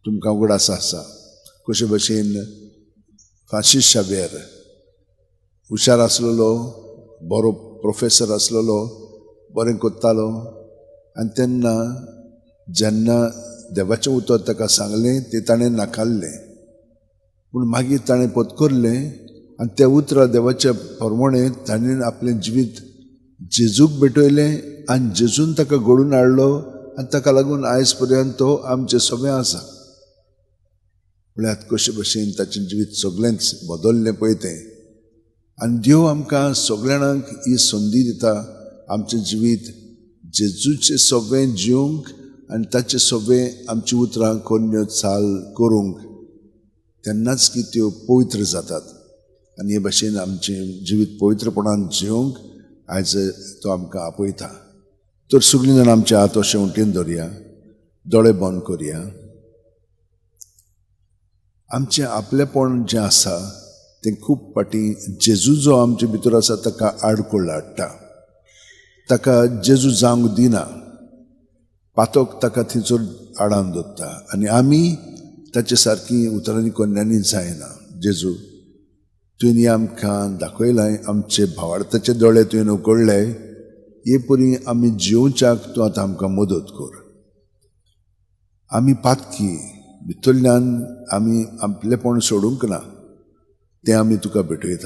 तुमकां उगडास आसा कशे भशेन फ्रांसीस शाव्येर हुशार आसलेलो, बरो प्रोफेसर आसलेलो, बरें कोत्तालो आनी तेन्ना जेन्ना देवाचें उतर ताका सांगलें तें ताणें नाकारलें. पूण मागीर ताणें पत्करलें आनी त्या उतरां देवाच्या प्रमाणें ताणें आपलें जिवीत जेजूक भेटयलें आनी जेजून ताका घडोवन हाडलो आनी ताका लागून आयज पर्यंत तो आमचे सगळें आसा. म्हळ्यार कशे भशेन ताचें जिवीत सगळेंच बदल्लें पळय तें. आनी देव आमकां सगळ्या जाणांक ही संदी दिता आमचें जिवीत जेजूचें सगळें जिवंक आनी ताचें सगळें आमची उतरां कोन्न्यो चाल करूंक, तेन्नाच की त्यो पवित्र जातात. आनी हे भशेन आमचें जिवीत पवित्रपणान जिवंक आयज तो आमकां आपयता. तर सगळीं जाणां आमचे हात अशें उंटेन धरया, दोळे बंद करया. आमचें आपलेपण जें आसा तें खूब फावटी जेजू जो आमचे भितर आसा ताका आडखळ हाडटा, ताका जेजू जावंक दिना, पातोक ताका थंयसर आडावन दवरता आनी आमी ताचे सारकी उतरांनी कोन्यांनी जायना. जेजू, तुवें आमकां दाखयलां, आमचे भावार्थाचे दोळे तुवें उगडले, हे परी आमी जिवच्याक तूं आतां आमकां मदत कर. आमी पातकी भितरल्यान आमी आपलेपण सोडूंक ना, तें आमी तुका भेटयता.